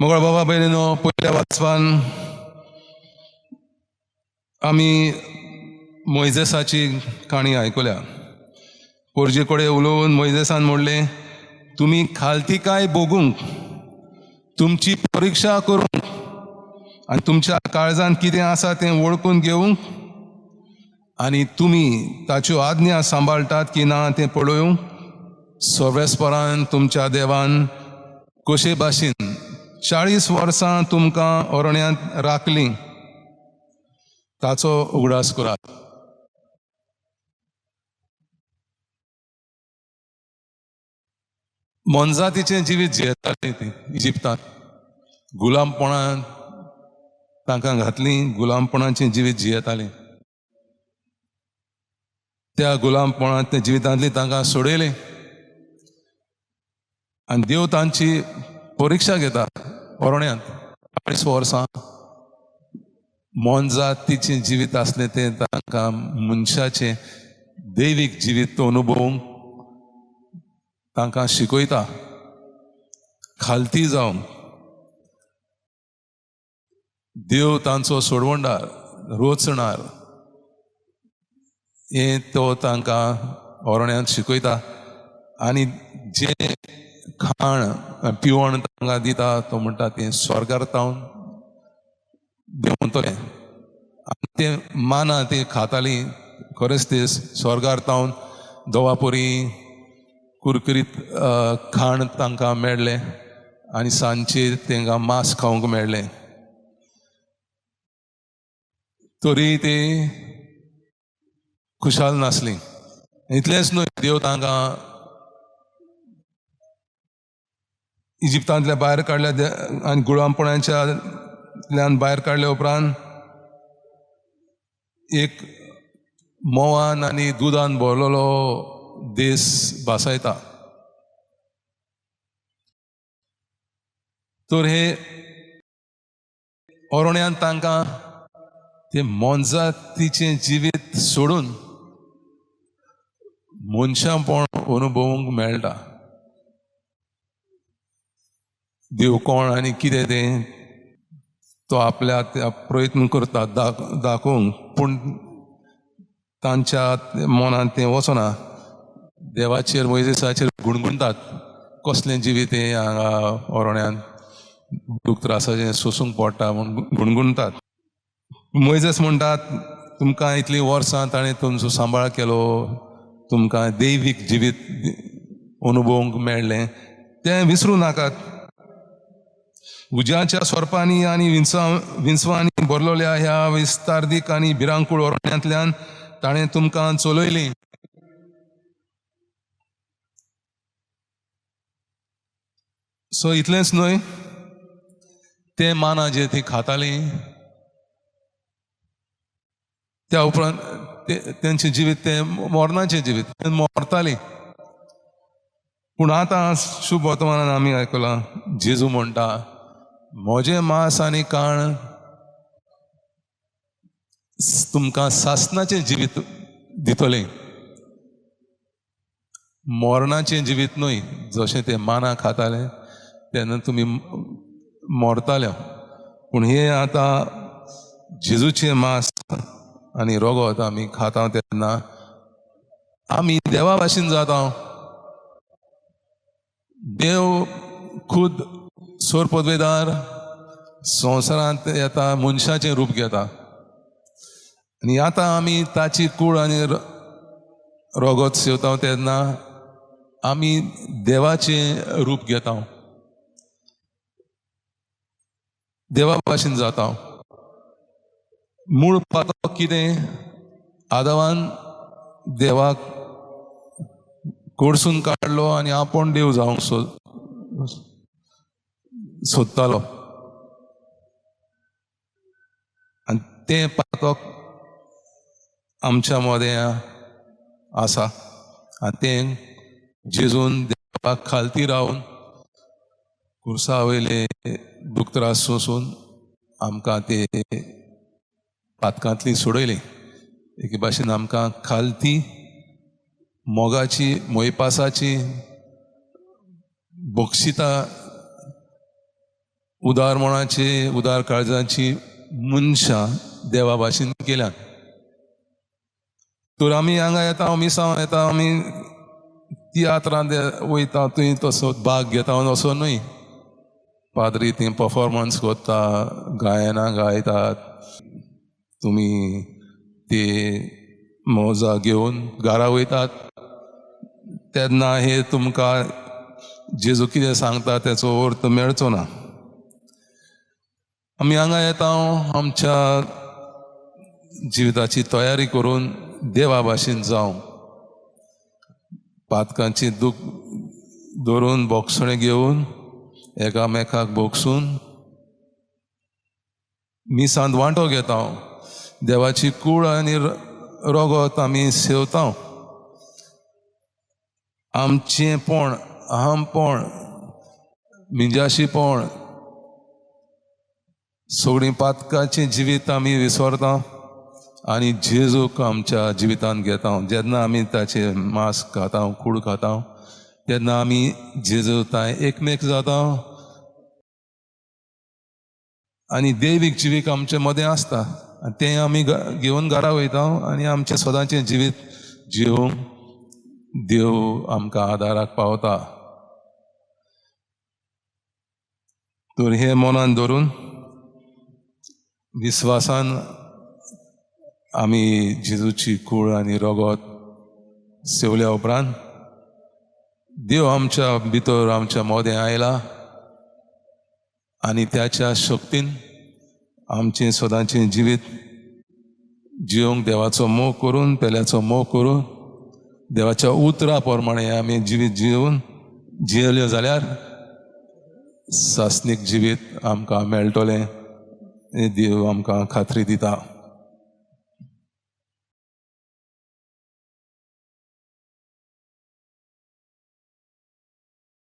मोगाळ बाबा भयणीनो, पयल्या वाचपान आमी मोयजेसाची काणी आयकल्या. पोरजे कडेन उलोवन मोयजेसान म्हणलें, तुमी खालतिकाय भोगूंक, तुमची परिक्षा करूंक आनी तुमच्या काळजान कितें आसा तें वळखून घेवंक आनी तुमी ताच्यो आज्ञा सांबाळटात की ना तें पळोवंक सर्वेस्परान तुमच्या देवान कशे भाशेन 40 वर्सां तुमकां अरण्यांत राखलीं ताचो उगडास करात. मोनजातीचें जिवीत जियेतालीं ती इजिप्तांत, गुलामपणान तांकां घातलीं, गुलामपणाचें जिवीत जियेतालीं. त्या गुलामपणांत जिवितांतली तांकां सोडयलें आनी देव तांची परिक्षा घेता अरण्यांत 40 वर्सां. मोनजातीचें जिवीत आसलें तें तांकां मनशाचें दैवीक जिवीत अनुभवूंक तांकां शिकयता, खालती जावंक. देव तांचो सोडवणदार, रोचणार हें तो तांकां अरण्यांत शिकयता आनी जें खाण पिवण तांकां दिता तो म्हणटा तें स्वर्गार तावन देंवतलें. आनी तें माना ती खातालीं, खरेंच ते स्वर्गार तावन दवापुरी कुरकुरीत खाण तांकां मेळ्ळें आनी सांजचे तांकां मांस खावंक मेळ्ळें. तरी ते खुशाल नासली. इतलेंच न्हय, देव तांकां इजिप्तांतल्या भायर काडल्या आनी गुलामपणाच्याल्यान भायर काडल्या उपरांत एक म्होंवान आनी दुदान भरलेलो देश भासायता. तर हे अरण्यांत तांकां ते मोनजातीचें जिवीत सोडून मनशापण अनुभवूंक मेळटा. देव कोण आनी कितें तें तो आपल्या त्या प्रयत्न करता दाखोवंक, पूण तांच्या मनांत तें वचना. देवाचेर मोयजेसाचेर गुणगुणटात, कसलें जिवीत हें हांगा अरण्यांत दूख त्रासाचें सोसूंक पडटा म्हूण गुणगुणटात. मोयजेस म्हणटात, तुमकां इतलीं वर्सां ताणें तुमचो सांबाळ केलो, तुमकां दैवीक जिवीत अनुभवूंक मेळ्ळें, तें विसरूं नाकात. उज्याच्या सोरपांनी आनी विंचवांनी भरलेल्या ह्या विस्तारदीक आनी भिरांकूळ अरण्यांतल्यान ताणें तुमकां चलयलीं. सो इतलेंच न्हय, तें माना जें ती खातालीं त्या उपरांत तेंचें जिवीत तें मरणाचें जिवीत, तें मरतालीं. पूण आतां शुभ वर्तमानान आमी आयकलां, जेजू म्हणटा, म्हजें मांस आनी काण तुमकां सासणाचें जिवीत दितलें, मरणाचें जिवीत न्हय. जशें तें माना खातालें तेन्ना तुमी मरताले, पूण हें आतां जेजूचें मांस आनी रगत आमी खाता तेन्ना आमी देवा भाशेन जाता. देव खुद सोर पदवेदार संवसारांत येता, मनशाचें रूप घेता आनी आतां आमी ताची कूड आनी रगत सेवता तेन्ना आमी देवाचें रूप घेता, देवा भाशेन जाता. मूळ पातक कितें? आदावान देवाक कोडसून काडलो आनी आपूण देव जावंक सोदतालो आनी तें पातक आमच्या मदें आसा आनी तें जेजून देवाक खालती रावन खुर्सा वयले दुख त्रास सोंसून आमकां ते पातकांतली सोडयली. एके भाशेन आमकां खालती मोगाची, मोयपासाची बक्षिता उदार मनाची, उदार काळजाची मनशां देवा भाशेन केल्यात. तर आमी हांगा येता, मिसांव येता, आमी तियात्रांत वयता, थंय तसो भाग घेता असो न्हय. पाद्री थंय पफॉर्मन्स करता, गायनां गायतात, तुमी ते मौजा घेवन घरा वयतात. तेन्ना हे तुमकां जेजू कितें सांगता तेचो अर्थ मेळचो ना. आमी हांगा येता आमच्या जिविताची तयारी करून देवा भाशेन जावं, पातकांची दूख धरून बोगसणें घेवन एकामेकाक भोगसून मिसांत वांटो घेता, देवाची कूड आनी रगत आमी सेवता. आमचें पण, अहमपण, मिंजाशीपण, सगळीं पातकाचें जिवीत आमी विसरता आनी जेजूक आमच्या जिवितांत घेता. जेन्ना आमी ताचें मांस खाता, कूड खाता, तेन्ना आमी जेजू तांय एकमेक जाता आनी दैवीक जिवीत आमचे मदें आसता आनी तें आमी घेवन घरा वयता आनी आमचें सदांचें जिवीत जिवूंक देव आमकां आदाराक पावता. तर हें मनान धरून विस्वासान आमी जेजूची कूड आनी रगत सेवल्या उपरांत देव आमच्या भितर, आमच्या मदें आयला आनी त्याच्या शक्तीन आमचें सदांचें जिवीत जिवंक देवाचो मोग करून, पेल्याचो मोग करून, देवाच्या उतरा प्रमाणे आमी जिवीत जिवन जियेल्यो जाल्यार सासणीक जिवीत आमकां मेळटलें, देव आमकां खात्री दिता.